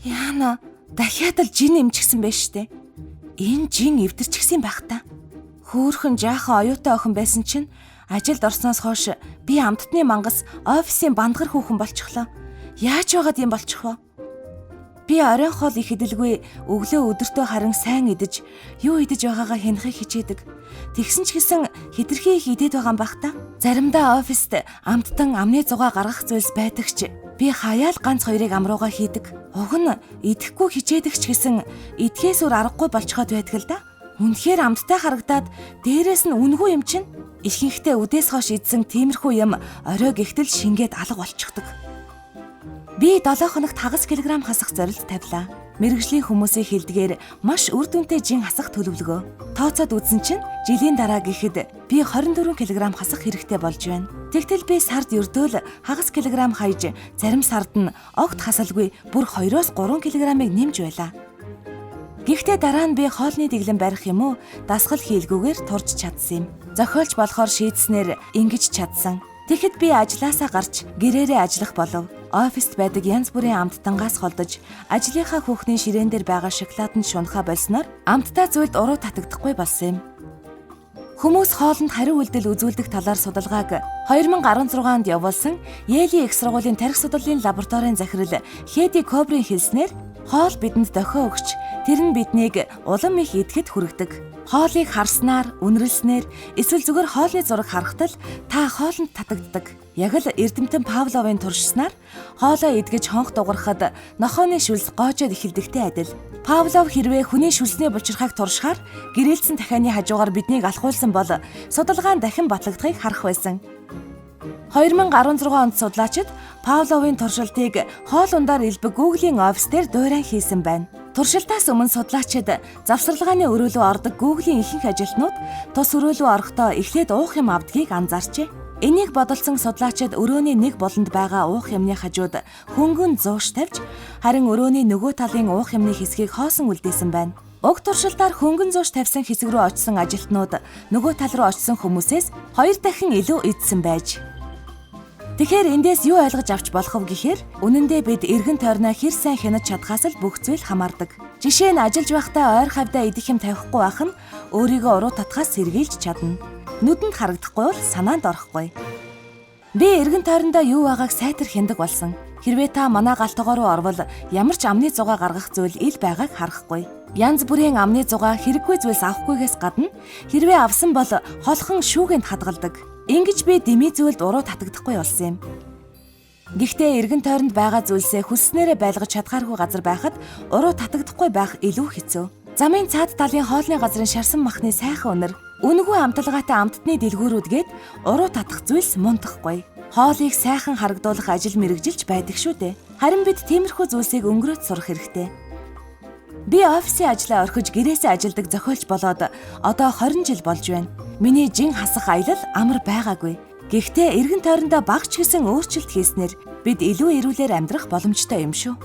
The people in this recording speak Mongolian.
Яна, дахиад л жин эмчгсэн байж штэ. Энэ жин эвдэрчгсэн байх та. Хөөхөн жаахан оюутай охин байсан чинь ажилд орсноос хойш би амттны мангас офисын бандгар хүүхэн болчихлоо. Яаж байгаад юм болчих вэ? Би оройн хоол их идэлгүй өглөө өдөртөө харин сайн идэж юу идэж байгаагаа хянахыг хичээдэг. Тэгсэн ч гэсэн хэтэрхий их идээд байгаа юм бах та. Заримдаа оффист амттан амны зугаа гаргах зүйлс байдаг ч би хаяал ганц хоёрыг амрууга хийдэг. Уг нь идэхгүй хичээдэг ч гэсэн идэхээс өөр аргагүй болцоход байдаг л да. Үнэхээр амттай харагдаад дээрээс нь үнгүй юм чинь ихэнхдээ үдээс хойш идсэн тиймэрхүү юм орой гихтэл шингээд алга болчихдог. Би 7 хоногт хагас килограмм хасах зорилт тавилаа. Мэргэжлийн хүмүүсийн хэлдгээр маш үр дүнтэй жин хасах төлөвлөгөө. Тооцоод үзсэн чинь жилийн дараа гэхэд би 24 кг хасах хэрэгтэй болж байна. Тэгтэл би сард ердөө л хагас килограмм хаяж, зарим сард нь огт хасалгүй бүр 2-оос 3 кг-ыг нэмж байлаа. Гэхдээ дараа нь би хоолны дэглэм барих юм уу дасгал хийлгүүгээр турж чадсан юм. Зохиолч болохоор шийдснээр ингэж чадсан. Тэгэхэд би ажлаасаа гарч гэрээрээ ажиллах болов. Оффист байдаг янз бүрийн амттангаас холдож, ажлынхаа хүүхний ширээн дээр байгаа шоколаданд шунахаа больсноор амттай зүйлд уруу татагдахгүй болсон юм. Хүмүүс хоолнд хариу үйлдэл үзүүлдэг талаар судалгааг 2016 онд явуулсан Йелийн их сургуулийн тархи судлалын лабораторийн захирал Хеди Кобрын хэлснээр хоол бидэнд дохио өгч, тэр нь биднийг улам их идэхэд хүргэдэг. Хоолыг харснаар, үнэрлснээр эсвэл зүгээр хоолны зураг харахад л та хоолнд татагддаг. Яг л эрдэмтэн Павловын туршсанаар хоолоо идгэж хонх дугарахад нохооны шүлс гоожоод эхэлдэгтэй адил. Павлов хэрвээ хүний шүлсний булчирхайг туршихаар гэрээлсэн дахианы хажуугаар биднийг алхуулсан бол судалгаа нь дахин батлагдахыг харах байсан. 2016 онд судлаачид Павловын туршилтыг хоол ундаар элбэг Google-ийн офис дээр дуурайн хийсэн байна. Туршилтаас өмнө судлаачид завсарлагын өрөө рүү ордог Google-ийн ихэнх ажилтнууд тус өрөө рүү орохдоо эхлээд уух юм авдгийг анзаарчээ. Энийг бодолцсон судлаачид өрөөний нэг болонд байгаа уух юмны хажууд хөнгөн зууш тавьж, харин өрөөний нөгөө талын уух юмны хэсгийг хоосон үлдээсэн байна. Уг туршилтаар хөнгөн зууш тавьсан хэсэг рүү очсон ажилтнууд нөгөө тал руу очсон хүмүүсээс 2 дахин илүү идсэн байж. Тэгэхээр эндээс юу ойлгож авч болох вэ гэхээр үнэн дээр бид эргэн тойрноо хэр сайн хянаж чадхаас л бүх зүйл хамаардаг. Жишээ нь ажиллаж байхдаа ойр хавьдаа идэх юм тавихгүй байх нь өөрийгөө уруу татхаас сэргийлж чадна. Нүдэнд харагдахгүй бол санаанд орохгүй. Би эргэн тойрондоо юу байгааг сайтар хяндаг болсон. Хэрвээ та манай гал тогоо руу орвол ямар ч амны зугаа гаргах зүйл ил байгааг харахгүй. Янз бүрийн амны зугаа хэрэггүй зүйлс авахгүйгээс гадна хэрвээ авсан бол холхон шүүгэнд хадгалдаг. Ингэж би дэмий зүйлд уруу татагдахгүй болсон юм. Гэхдээ эргэн тойронд байгаа зүйлсээ хүсснээрээ байлгаж чадхааргүй газар байхад уруу татагдахгүй байх илүү хэцүү. Замын цаад талын хоолны газрын шарсан махны сайхан үнэр, үнэгүй амталгаатай амттны дэлгүүрүүдгээд уруу татах зүйлс мундахгүй. Хоолыг сайхан харагдуулах ажил мэргэжилч байдаг шүү дээ. Харин бид тиймэрхүү зүйлсийг өнгөрөөж сурах хэрэгтэй. Би офисын ажлаа орхиж гэрээсээ ажилдаг зохиолч болоод одоо 20 жил болж байна. Миний жин хасах аялал амар байгаагүй. Гэхдээ эргэн тойрондоо бага ч гэсэн өөрчлөлт хийснээр бид илүү эрүүлэр амьдрах боломжтой юм шүү.